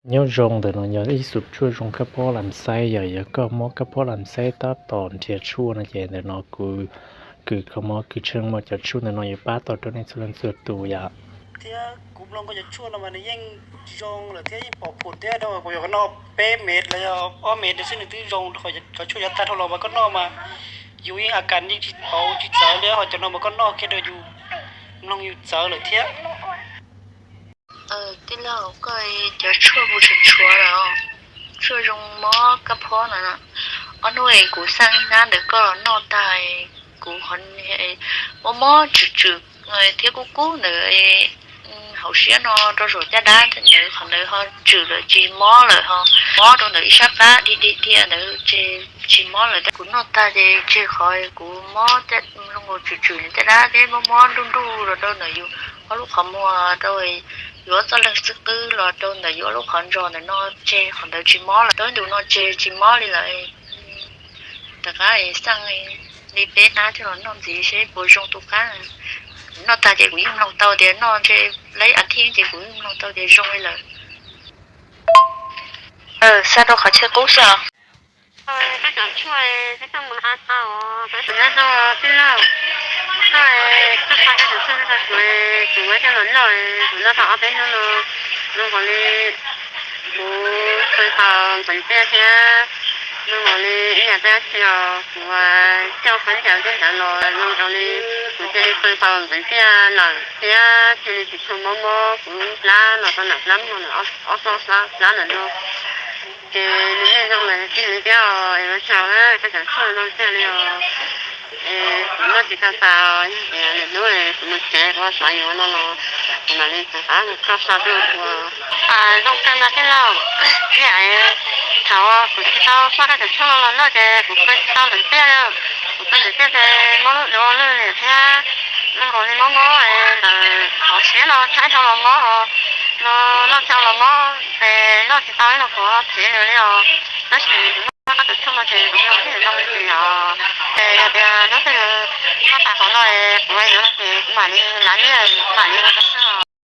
Nyob zoo, ntawm no yog ib xub tshuaj zoo kab phob lam xaib, yog, yog koj mob kab phob lam xaib tab tom nrhiav tshuaj no ces ntawm no kuv kws kho mob kws tsheej muaj cov tshuaj ntawm no yuav pab tau rau nej txhua leej txhua tus yom. Thiab kuv mloog koj cov tshuaj no mas nws yeej zoo lawm thiab yeej pom phum thiab rau kuv yog koj noj peb mev los yog ob mev xwb nws twb zoo, cov tshuaj yav tag dhau los mas koj noj mas yus yeej a kas yeej tsis tau tsis txawv li, ho cov no mas koj noj kiag rau yus mloog yus txawv lawm thiab. Tij laug, koj cov tshuaj kuv tseem tshuav lawm, tshuaj zoo mob kab phob no. Ob hnub kuv xaj ib hnab ntawm koj los noj tag, kuv mob mob tswm tswm thiab kub kub ntawm hauv siab no rau saum caj dab ntawd, qhov ntawd ho tswm lawm tsis mob lawm, ho mob rau ntawm ib sab qab dhia dhia dhia ntawd ces tsis mob lawm. Kuv noj tag ces tseg qhov kuv mob zoo nkaus tswm tswm caj dab thiab mob mob nruj nruj los rau ntawm yus ob lub qhov muag rau yus ob txoj leeg xwb qwb los rau ntawm yus ob lub qhov ntsos ntawm no tseg qhov ntawd tsis mob lawm. Tau ib ntus no tseg tsis mob li lawm. Rov qab xaj li peb hnab thiab los noj ntxiv seb puas zoo tu qab. Noj tag ces kuv yeej mloog tau tias noj ntshe laib a thiv ces kuv yeej mloog tau tias zoo li lawm. Xa rau qhov chaw qub xwb os. Koj cov tshuaj koj txhob mus a tau, koj txhob mus a tau tij laug. Koj, koj xa koj cov tshuaj rau kuv, kuv muab coj los noj, kuv noj tau ob peb hnub no, zoo nkaus li kuv qw faus nqhis tiaj thiab, zoo nkaus li ib yam dab tsi os, kuv coj khaub ncaws tej ntawd los zoo nkaus li kuv cia li qw faus nqhis tiaj lawm thiab cia li tsis tshua mob mob kuv lub plab los rau nram plab muag lawm, ob txoj plab lawm no. Ces nws yeej zoo lawm tij li thiab os, es ua tsaug na, koj cov tshuaj zoo tiag li os. Es kuv noj tsis tau tas, yog tias lwm hnub kuv mus tsev kuv xav yuav no los kuv mam li rov qab mus koj xa tuaj ua. Zoo kawg mas tij laug, ib yam thaum kuv tsis tau xa koj cov tshuaj no los noj ces kuv qw tsis tau nqhis tiaj, kuv qw nqhis tiaj ces mob lub duav lwj liam thiab, zoo nkaus li mob mob ntawm hauv siab no, tshaib dhau los mob, no noj tshau los mob, ces noj tsis tau ib lo qhov tsev li os. Tab sis kuv noj koj cov tshuaj no ces kuv zoo thiab zoo li os. Ces yog tias hnub twg noj tas qhov no kuv yuav ces kuv mam li lav nyiaj, kuv mam li ua